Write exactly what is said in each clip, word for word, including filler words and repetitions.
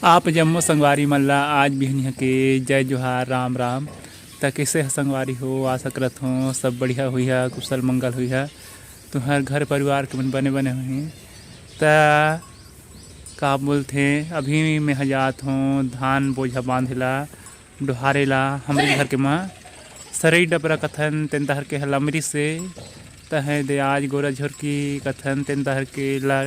आप जम्मो संगवारी मन ला आज बिहनिया के जय जोहार, राम राम। त कइसे ह संगवारी हो? आशा करत हों सब बढ़िया होइहा, कुशल मंगल होइहा, तुंहर घर परिवार के मन बने बने होही। त का बोलथे, अभी मैं ह जात हों धान बोझा बांधे ला, डोहारे ला। हमरे घर के म सरई डबरा कथन, तेन डहर के ह लमरी से, तहे दे आज गोरा झोरकी कथन, तेन डहर के ला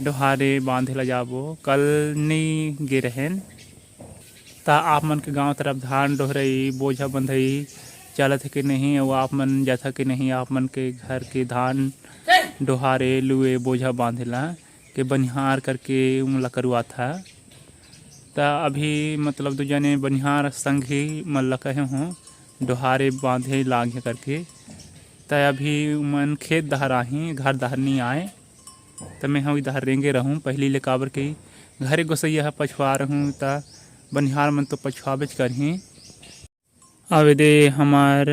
डोहारे बांधे ला जाबो। कल नई गे रहेन। त आप मन के गांव तरफ धान डोहरई, बोझा बंधई चलत हे कि नहीं, अउ आप मन जाथा कि नहीं, आप मन के घर के धान डोहारे, लुए, बोझा बांधे ला के बनिहार करके उमन ला करवाथा। त अभी मतलब दू जने बनिहार संगी मन ला कहे हों, डोहारे बांधे लागे करके। त अभी उमन खेत डहर आही, घर डहर नी आए। त मैं ह ओई डहर रेंगे रहूं पहिली ले, काबर कि घरे गोसइया ह पछुआ रहूं, त बनिहार मन तो पछुआबेच करही। अब एदे हमर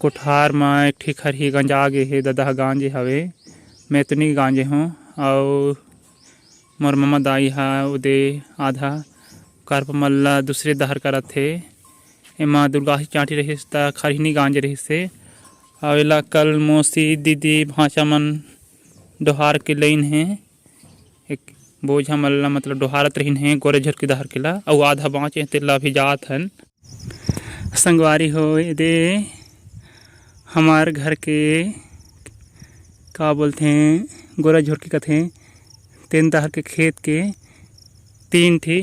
कोठार म एक ठी खरही गंजा गे हे, ददा ह गांजे हवे, मैं तो नी गांजे हों। अउ मोर ममा दाई ह ओदे आधा करपा मन ला दूसरे डहर करत हे। एमा दुर्गासी चांटी रहिस, त खरही नी गांजे रहिस हे। अउ एला कल मौसी, दीदी, भांचा मन डोहार के लइन हे। एक बोझा मन ला मतलब डोहारत रहिन हे, गोरे झोरकी डहर के ला, अउ आधा बांचे हे, तेला अभी जात हन। संगवारी हो, एदे हमर घर के, का बोलथे, गोरा झोरकी कथे, तेन डहर के खेत के तीन ठी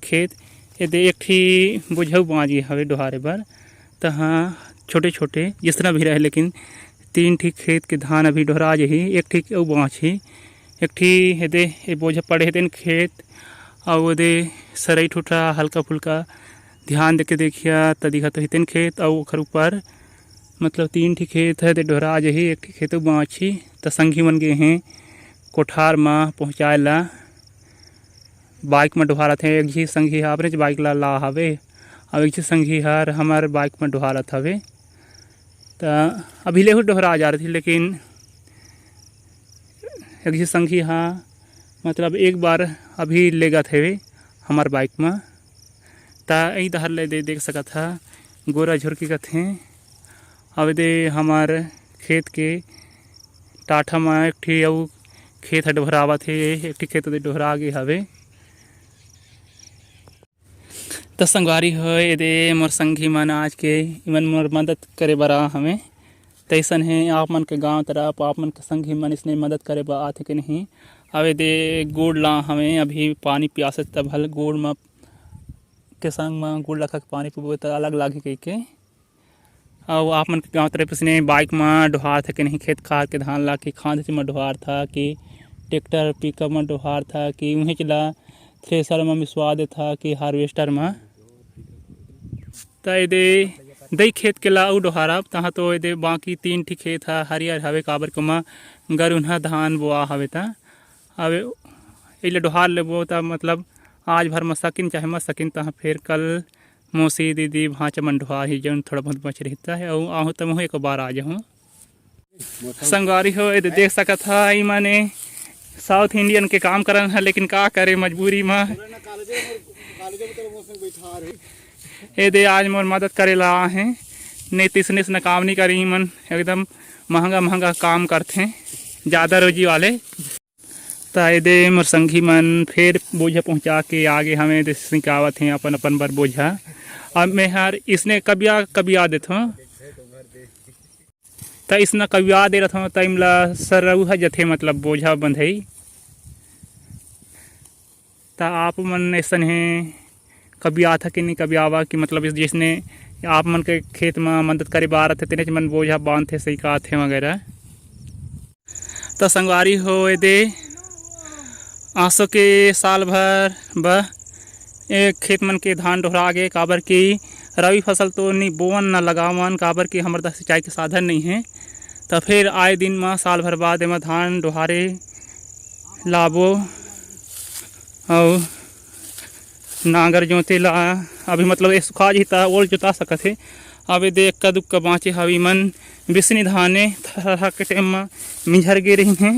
खेत, एदे एक ठी बोझा बांच गे हवे डोहारे बर। तहाँ छोटे-छोटे जितना भी रहे, लेकिन तीन ठी खेत के धान अभी डोहरा जाही, एक ठी अउ बांचही, एक ठी एदे ए बोझा पड़े हे तेन खेत, अउ ओदे सरई ठुठा हल्का फुल्का ध्यान देके देखिया त दिखत होही तेन खेत, अउ ओखर ऊपर मतलब तीन ठी खेत हे, ते डोहरा जाही, एक ठी खेत अउ बांचही। त संगी मन गे हे कोठार म पहुंचाए ला। बाइक म डोहारत हे, एक झी संगी ह अपनेच बाइक ला ला हवे, अउ एक झी संगी हर हमर बाइक म डोहारत हवे। त अभी लेहू डोहरा जा रही, लेकिन एक झी संगी ह मतलब एक बार अभी लेगत हवे हमर बाइक म। त ई डहर ले दे देख सकत ह, गोरा झुरकी कथे। अब दे हमर खेत के टाठा म एक ठी अउ खेत ह डोहरावत हे, एक ठी खेत दे डोहरा गे हवे। त संगवारी हो, एदे मोर संगी मन आज के इमन मोर मदद करे बर आ हवे। तइसन हे आप मन के गांव तरफ, आप मन के संगी मन इसने मदद करे बर आथे के नहीं? अब एदे गोड़ ला हवे, अभी पानी पियासे तब हल गोड़ म के संग म गोड़ ला खा के पानी पीबो त अलग लागही कहिके। अउ आप मन के गांव तरफ इसने बाइक म डोहारथे के नहीं, खेत खार के धान ला कि खांधच म डोहारथा कि ट्रैक्टर पिकअप म डोहारथा कि उहेंच ला थ्रेसर म मिसवा देथा कि हार्वेस्टर म। त एदे दई खेत के ला अउ डोहारब, तहाँ तो एदे बाकी तीन ठी खेत ह हरियर हवे, काबर के ओमा गरुनहा धान बोआ हवे। त अब एला डोहार लेबो त मतलब आज भर म सकिन चाहे मत सकिन, तहाँ फेर कल मौसी, दीदी, भांचा मन डोहारही, जउन थोड़ा बहुत बच रहिता हे, अउ आहूं त महूं एक बार आ जाहूं। संगवारी हो, एदे देख सकत ह, ई माने साउथ इंडियन के काम करन ह, लेकिन का करे, मजबूरी म। एदे आज मोर मदद करे ला आहे, नहीं त इसने इसने काम नहीं करे, ई मन एकदम महंगा महंगा काम करथे, ज्यादा रोजी वाले। त एदे मोर संगी मन फेर बोझा पहुंचा के आगे हवे, एदे सिंकावत हे अपन अपन बर बोझा। अब मैं हर इसने कबिया कबिया देथों, त इसने कबिया दे रथों, त इमला सरऊ ह जथे, मतलब बोझा बंधई। त आप मन अइसन हे कबियाथा कि नहीं कबियावा कि मतलब इस जइसने आप मन के खेत म मदद करे बर आथे, तेनेच मन बोझा बांधथे, सइकाथे वगैरह। त संगवारी हो, एदे आसो के साल भर ब ए खेत मन के धान डोहरा गे, काबर कि रबी फसल तो नी बोवन न लगावन, काबर कि हमर द सिंचाई के साधन नहीं हे। त फेर आए दिन म साल भर बाद एमा धान डोहारे लाबो अउ नांगर जोते ला अभी मतलब ए सुखा जही त ओल जोता सकत हे। अब एदे एक्का दुक्का बांचे हवे, मन बिसनी धाने थरहा के टाइम म मिंझर गे रहिन हे।